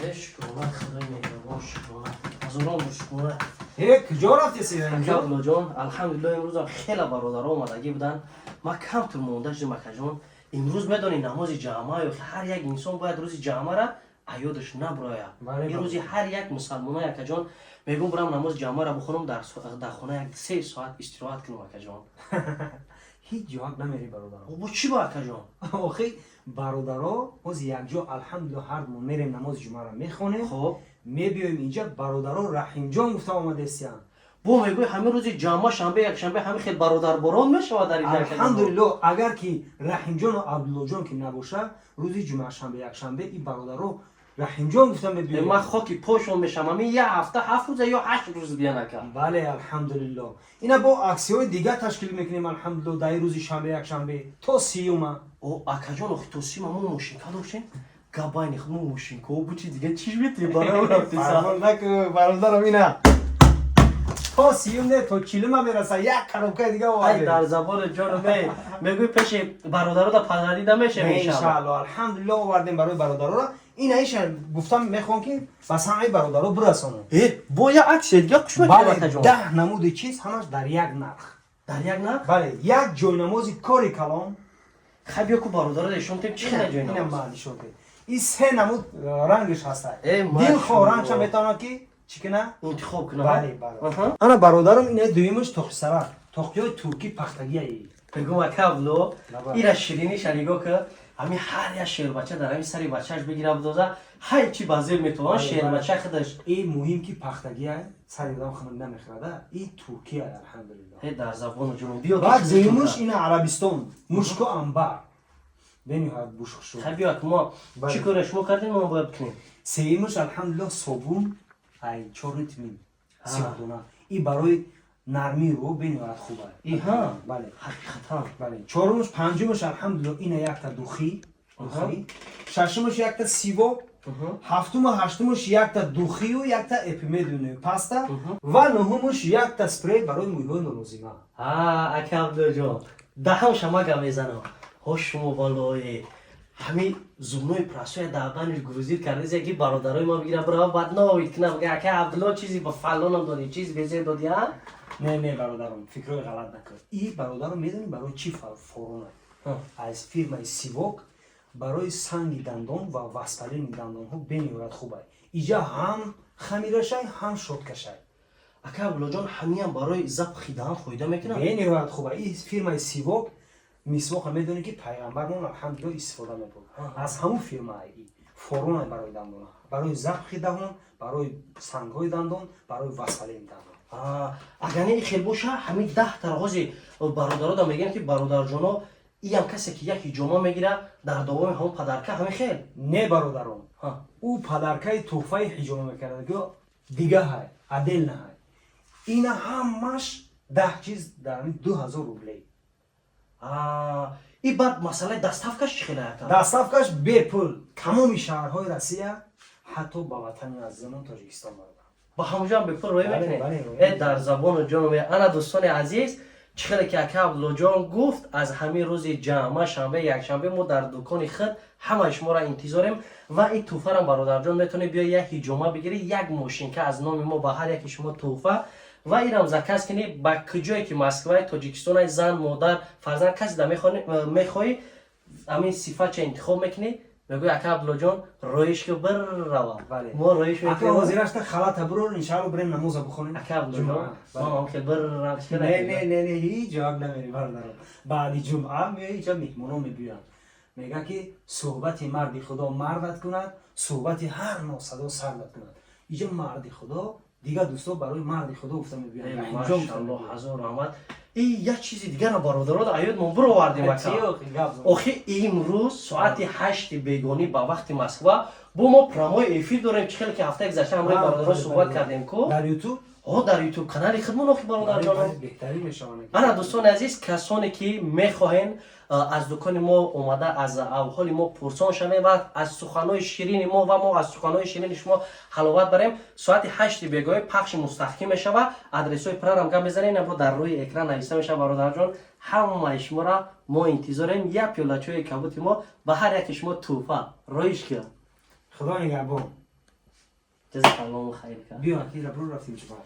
Э, шукрона, Худои меҳрубон, шукрона, ҳазорон бор шукрона. Э, куҷо рафтеси, Раҳимҷон? Абдуллоҷон, алҳамдулилло, имрӯзам хеле бародаро омадагӣ буданд. Ман камтур монда шудем, акаҷон. Имрӯз медонӣ, намози ҷамъа ё ҳар як инсон бояд рӯзи ҷамъара аёдаш наброяд. Ин рӯзи ҳар як мусалмона, акаҷон. Мегӯм, бурам намози ҷамъара бихонам, дар хона як 3 соат истироҳат кунам, акаҷон. Ҳеҷ ҷоак намери, бародаро. Бо чӣ ба, акаҷон? Охи, бародаро, ҳозир якҷо, алҳамдулилло, ҳардумон мерем, намози ҷумъаро мехонем, мебиёем инҷа. Бародаро Раҳимҷон гуфта омадестиян. Бо мегӯй, ҳамин рӯзи ҷамъа, шанбе, якшанбе, ҳамин хел бародарборон мешавад дар инҷа, акаҷон. Алҳамдулилло, агар ки Раҳимҷону Абдуллоҷон ки набоша, рӯзи ҷумъа, шанбе, якшанбе и бародаро Раҳимҷон гуфта мебиёем. Ман хоки пошон мешам. Ҳамин як ҳафта 7 рӯза ё 8 рӯз биён, ака. Бале, алҳамдулилло, ина бо аксияҳои дигар ташкил мекунем, алҳамдулилло, дар рӯзи шанбе, якшанбе то 30-ума. О, акаҷон, охи то 30-ма мо мошинка доштем. Габайни худ мо мошинкао бучи дига чиш мети барам рафтиса. Фармон наку, бародарам, ина то 30-ум не, то 40-ума мераса, як коробкаи дига Ай, овардем. дар забони ҷону ме мегӯй, пеши бародарода падарида мешем, иншалло. Иншаалло, алҳамдулилло, овардем барои бародароро. Ина иша гуфтам, мехоҳам, ки ба самъи бародаро бирасонам. Э, бо як аксия дига қуш мекунем, Бале. акаҷон. 10 намуди чиз, ҳамаш дар як нарх. Дар як нарх? Бале, як ҷойнамози кори калон. Хай, биё ку, бародаро нишон тем, чӣ хела ҷой Ина намоз. Ма нишон тем. И се намуд рангаш ҳаста. Э, дилхоҳ машалло. рангша метавонад, ки чӣ кина? Интихоб кунам. Бале. Ана, бародарам, ина дуюмаш тоқисара, тоқиёи туркӣ, пахтагияи. Бегум, ака Абдулло, Наба. ира шириниша нигоҳ ка. Ҳамин ҳар як шербача дар ҳамин сари бачааш бигира, бидоза, ҳар чи ба зеб метавон. Шербача худаш. И муҳим, ки пахтагия, сари одам хунук намехӯрада. И туркия, алҳамдулилло. Э, дар забону ҷону биё. Баъд дуюмаш ина арабистон, мушку амбар, бениҳоят бушхушу. Хай, биё, мо Бале. чӣ коре шумо кардем, мо бояд бикунем? Сеюмаш, алҳамдулилло, собун ай чёрный тмин, сиёҳдона. И барои нармии рӯ бениҳоят хуба. Иҳа. Бале. Ҳақиқатан. Бале. Чорумаш, панҷумаш, алҳамдулилло, ина якта духи, шашумаш якта сивок, ҳафтуму ҳаштумаш якта духию якта эпимедиумный паста ва нуҳумаш якта спрей барои мӯйҳои нолозима. Ака Абдулҷон, даҳам шамага мезанам. Ҳо, шумо валлоҳи, ҳамин зубной пастоя дар баниш грузить кардазе, ки бародарои ма бигира, бирава, баъд новид кунам, бага: «Ака Абдулло, чизи ба фалонам додӣ, чизи безеб додӣ, а?» Не, не, бародаром, фикрҳои ғалат накун. И бародаром, медонӣ барои чӣ форона? Аз фирмаи Сивок, барои санги дандон ва воспаление дандонҳо бениҳоят хубай. Иҷа ҳам хамирашай, ҳам щёткашай. Ака Абдуллоҷон, ҳамиам барои запахи даҳан фоида мекунад? Бениҳоят хуба. И фирмаи Сивок, мисвоқа медонӣ, ки пайғамбармон, алҳамдулилло, истифода мебурд. Аз ҳамун фирма и форона барои дандона, барои запахи даҳон, барои сангҳои дандон, барои воспаление дандон. Агар не хел боша, ҳамин 10 тара ҳози бародарода мегӯям, ки бародарҷоно, иам касе ки як ҳиҷома мегира, дар давоми ҳамон подарка ҳамин хел. Не, бародарон, ӯ подаркаи туҳфаи ҳиҷома мекарда, ки дига ҳай, отдельно ҳай. Ина ҳамаш 10 чиз дар ҳамин 2000 рублей. И баъд масъалаи доставкаш чӣ хела, ака? Доставкаш бепул, тамоми шаҳрҳои Россия, ҳатто ба ватани азизамон Тоҷикистон, бародар. Ба ҳамуҷам бепул роя Бале, мекунед? Бале, роя. Э, дар забону ҷону ана, дӯстони азиз, чӣ хеле ки ака Абдуллоҷон гуфт, аз ҳамин рӯзи ҷамъа, шанбе, якшанбе мо дар дукони худ ҳамаи шуморо интизорем. Ва ин тӯҳфарам, бародарҷон, метавонед биё, як ҳиҷома бигирӣ, як мошинка аз номи мо ба ҳар яки шумо тӯҳфа. Ва инам заказ кунӣ, ба куҷое ки Москваи, Тоҷикистонай, зан, модар, фарзанд, касе да мехоҳӣ, ҳамин сифатча интихоб мекунӣ, мегӯй: «Ака Абдуллоҷон, роиш ки биррава». Бале. Мо роиш Ака, мекунем. ҳозирашта халата бурор, иншаалло, бирем, намоза бихонем. Ака Абдуллоҷон, Ҷумъа. мо ҳам хел биррав. Не, не, не, не, ҳеҷ ҷавоб намери, бародарон. Баъди ҷумъа меои инҷа, меҳмонон мебиёянд. Мега, ки суҳбати марди Худо мардат кунад, суҳбати ҳар носадо сардат кунад. Инҷа марди Худо, дигар дӯсто барои марди Худо гуфта мебиёянд. Раҳимҷон гуфта Машалло, мебиёянд. ҳазор раҳмат. И як чизи дигара, бародаро, аёдмон бировардем, ака. Чӣ охи, гап зан? Охи, имрӯз соати 8-и бегонӣ ба вақти Москва бо мо прямой эфир дорем. Чӣ хеле ки ҳафтаи гузашта ҳамроҳи бародарон суҳбат кардем ку. Дар Ютуб. О, дар Ютуб канали худмон, охи, бародарҷонон. Беҳтарин мешаванд. Ана, дӯстони азиз, касоне ки мехоҳен аз дукони мо омада, аз авҳоли мо пурсон шавем ва аз суханҳои ширини мо ва мо аз суханҳои ширини шумо ҳаловат барем, соати 8-и бегоҳӣ пахши мустаҳким мешава. Адресҳои прарам гап мезанем, бо дар рӯи экран нависта мешава. Бародарҷон, ҳамаи шуморо мо интизорем. Як пиёла чои кабути мо ба ҳар яки шумо тӯҳфа. Роиш кия. Худо нигаҳбон. Ҷазакаллоҳу хайр. Биё, ки рабру рафтим чиба.